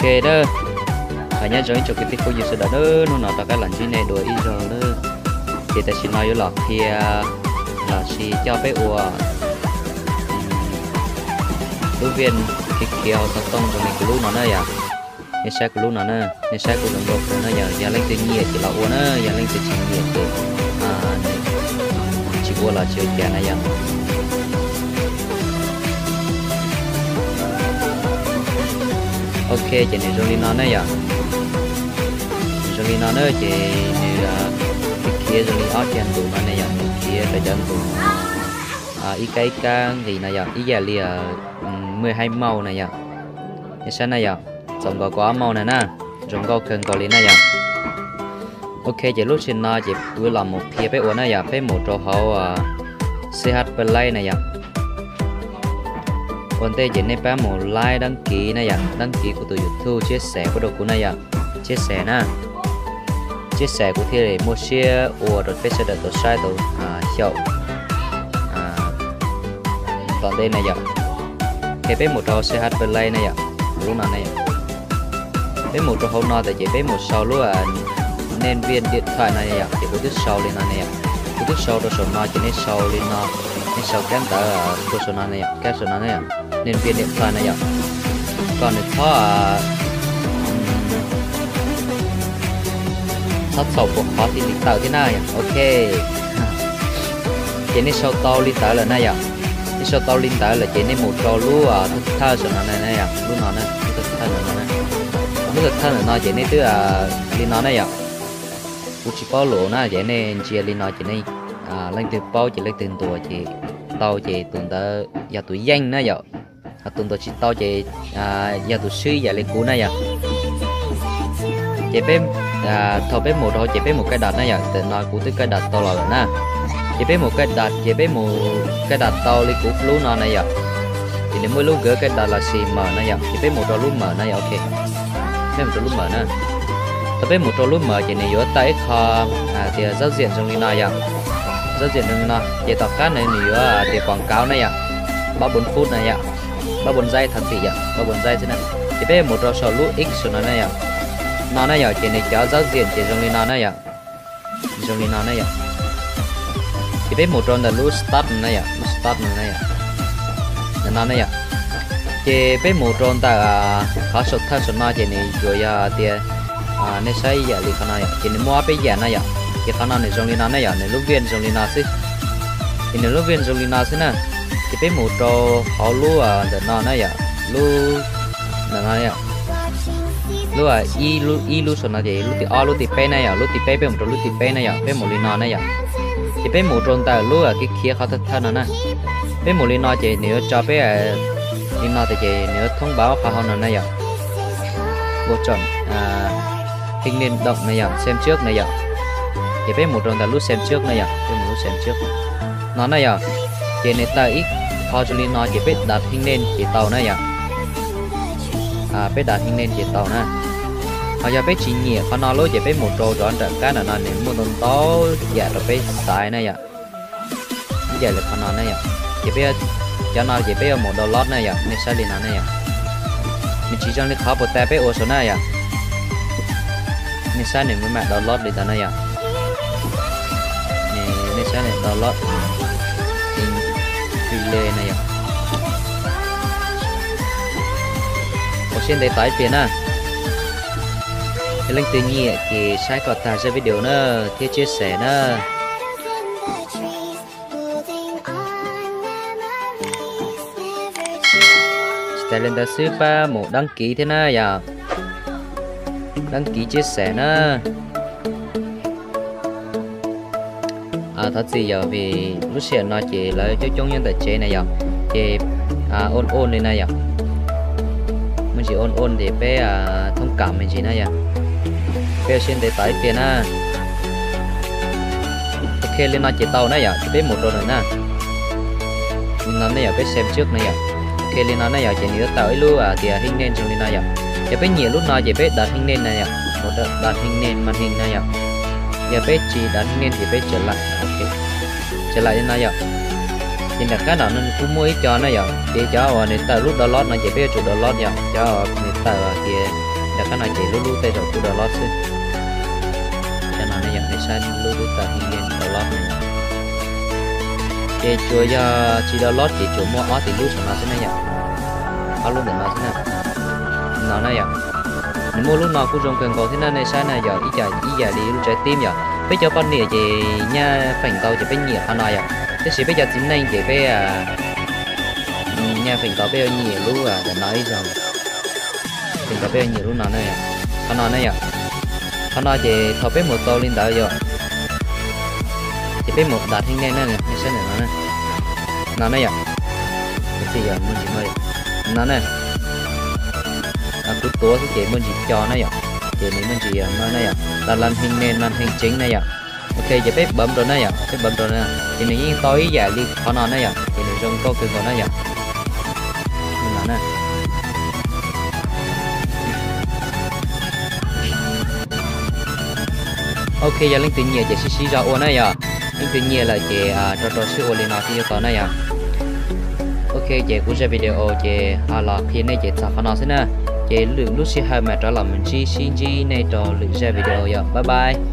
Ok na, nyob zoo ib tsoom kwv tij phooj ywg sawv daws na, hnub no rov qab los ntsib nej dua ib zaug na. Ces tam sim no yuav los qhia los sis coj peb ua lub viaj khiav khiav hauv xov tooj zoo li kuv lub no na yom. Nej saib kuv lub no na, nej saib kuv lub no na yom, yog leej twg nyiam ces los ua na, yog leej twg tsis nyiam ces tsis ua los tsis ua cas na yom. Ok, ces nws zoo li no na yom. Nws zoo li no na ces nws khiav khiav zoo li ob cag ntus no na yom, nws khiav rau cov ntus ib kab ib kab nqis na yom, ib yam li mười hai màu na yom. Nej saib na yom, txaus nkaus kaum ob màu na na, zoo nkauj kawg nkaus li na yom. Ok, ces lub sij hawm no ces kuv los mus qhia peb ua na yom, peb mus rau hauv CH Play na yom. Ua ntej ces nej pab mus like, đăng ký na yom, đăng ký kuv tus YouTube, chia sẻ kuv rau kuv na yom, chia sẻ na. Chia sẻ kuv thiaj li muaj siab ua rau peb sawv daws tau saib tau xyaum tom ntej na yom. Ok, peb mus rau CH Play na yom, lub no na yom. Peb mus rau hauv no tas ces peb mus sau lub nên viên điện thoại no yom, ces kuv twb sau li no na yom. Kuv twb sau rau saum no ces nej sau li no, nej sau kab ntawv rau saum no na yom, kab saum no na yom, nên viên điện thoại na yom. Kom nws txhob txhob txhaum puas qhov thiaj li tawm thiab na yom. Ok, ces nej sau tau li ntawd lawm na yom. Nej sau tau li ntawd lawm ces nej mus rau lub thawj thawj saum no na yom, lub no na, lub thawj thawj ntawm no na. Lub thawj thawj ntawm no ces nej twb li no na yom. Kuv tsis paub lus na ces nej ntsia li no ces nej, leej twg paub ces leej twg ntuas ces tau ces tus ntawd yog tus yeej na yom. Ho tus ntuas tsis tau ces yog tus swb ib yam li kuv na yom. Ces peb, thaum peb mus rau ces peb mus cài đặt na yom, ntawm no kuv twb cài đặt tau los lawm na. Ces peb mus cài đặt ces peb mus cài đặt tau li kuv lub no na yom. Ces nws muaj ib lub gov cài đặt los sis mở na yom, ces peb mus rau lub mở na yom, ok. Peb mus rau lub mở na. Thaum peb mus rau lub mở ces nws yuav tawm ib qho tias giao diện zoo li no yom. Giao diện zoo li no ces tom qab no nws yuav tias quảng cáo na yom, ba bốn phút na yom, ba bốn giây thov txim yom, ba bốn giây xwb na. Ces peb mus rau saum lub X saum no na yom. No na yom, ces nws cov giao diện ces zoo li no na yom. Zoo li no na yom. Ces peb mus rau ntawm lub start no na yom, lub start no na yom. Ntawm no na yom. Ces peb mus rau ntawm qhov saum thawj saum no ces nws yuav yog tias, nej saib ib yam li qhov no yom, ces nws muaj ob peb yam no yom. Ces qhov no nws zoo li no na yom, nws lub viaj zoo li no xwb. Ces nws lub viaj zoo li no xwb na. Ces peb mus rau hauv lub ntawm no na yom, lub ntawm no yom. Lub ib lub saum no ces lub thib ob lub thib peb na yom, lub thib peb peb mus rau lub thib peb na yom, peb mus li no na yom. Ces peb mus rau ntawm lub khiav khiav qhov thawj thawj no na. Peb mus li no ces nws yuav tso peb li no tas ces nws yuav thông báo qhov hauv no na yom. Ua tsom hing nij doom na yom, xem trước na yom. Ces peb mus rau ntawm lub xem trước na yom, peb mus lub xem trước no na yom. Ces nws tawm ib qho zoo li no ces peb đặt hing nij ces tau na yom. Peb đặt hing nij ces tau na. Ho yog peb tsis nyiam qhov no lub ces peb mus rau zov nram kab nram no nws muaj ntau ntau yam rau peb xaiv na yom. Ib yam li qhov no na yom. Ces peb, cov no ces peb yuav mus download na yom, nej saib li no na yom. Nws tsis zoo li qhov puas tas peb ua saum na yom. Nej saib nws mam download li ntawd na yom. Nej saib nws download file na yom. Ua siab ntev tos ib pliag na. Yog leej twg nyiam ces saib kom tag zaj video na, thiab chia sẻ na. Tsis tas li ntawd xwb pab mus đăng ký thiab na yom. Đăng ký chia sẻ na. Thov txim yom, vim lub sij hawm no ces lawv coob coob nyob ntawm tsev na yom, ces ôn ôn li na yom. Muaj ntsis ôn ôn ces peb thông cảm me ntsis na yom. Peb ua siab ntev tos ib pliag na. Ok, li no ces tau na yom, ces peb mus rau ntawm na. Li no ne yom, peb xem trước na yom. Ok, li no ne yom, ces nws yuav tawm ib lub tias hing name zoo li no yom. Yog peb nyiam lub no ces peb đặt hing name na yom, đặt hing name màn hình na yom. Yog peb tsis đặt hing name ces peb trở lại. Trở lại li no yom. Ces nram qab no nws kuj muaj ib co na yom, ces cov uas nws tawm lub download no ces peb yuav tsum download yom, cov nws tawm tias Yog qab no ces lub lub tej zaum kuj download xwb. Cov no ne yom, nej saib lub lub tas hinglen download ne yom. Ces tsuas yog tsis download ces tsuas muaj ob tib lub saum no xwb ne yom. Ob lub ntawm no xwb na. No ne yom. Nws muaj lub no kuj zoo kawg nkaus thiab na, nej saib na yom, ib yam li lub tsaib tib yom. Peb cov poj niam ces nyaj feem ntau ces peb nyiam qhov no yom, tiam sis peb cov txiv neej ces peb nyaj feem ntau peb yuav nyiam lub ntawm no ib zaug. Feem ntau peb yuav nyiam lub no na yom. Qhov no ne yom. Qhov no ces thaum peb mus tau li ntawd yom, ces peb mus dam hinglen na, nej saib ntawm no na. No ne yom. Tab sis yog muaj ntsis no yom. No na. Kuv tuav xwb ces muaj ntsis co na yom. Ces nws muaj ntsis no na yom, las las hinglen mas heev tseeb na yom. Ok, ces peb bấm rau na yom, peb bấm rau na, ces nws yeej tau ib yam li qhov no na yom, ces nws zoo nkauj kawg nkaus na yom. Ok, yog leej twg nyiam ces sib sib zog ua na yom. Leej twg nyiam lawm ces rau rau siab ua li no thiaj yuav tau na yom. Ok, ces kuv zaj video ces ho los qhia nej ces txog qhov no xwb na. Ces lwm lub sij hawm mas rov los mus ntsib, sib ntsib nej rau lwm zaj video yom. Bye bye.